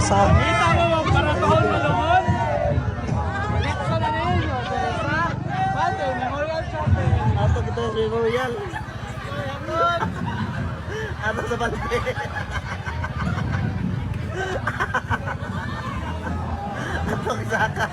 Sa Kita mo mo para sa malungon. Dito na ninyo sa Balde Memorial Chapel. Ato kita sa memorial. Ato sa balde. Ato saka.